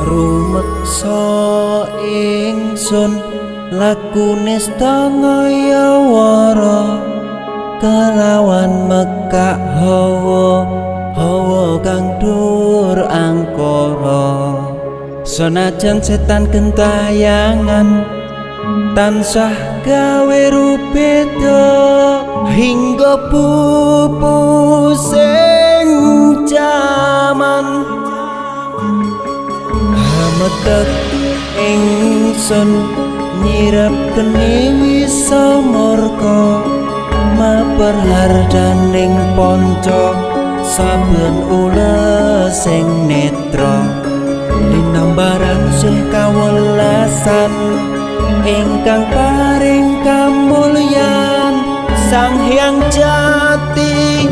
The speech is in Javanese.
Rumeksa ingsun lakune stangayawara kelawan mekak hawa hawa kang dur angkara. Senajan setan gentayangan tansah gawe rubeda hingga pupusing jaman. Hametek ingsun nyirep geni wisa murka maper hardaning ponco saben ulesing netra linambaran sih kawelasan ingkang paring kamulyan Sang Hyang Jati.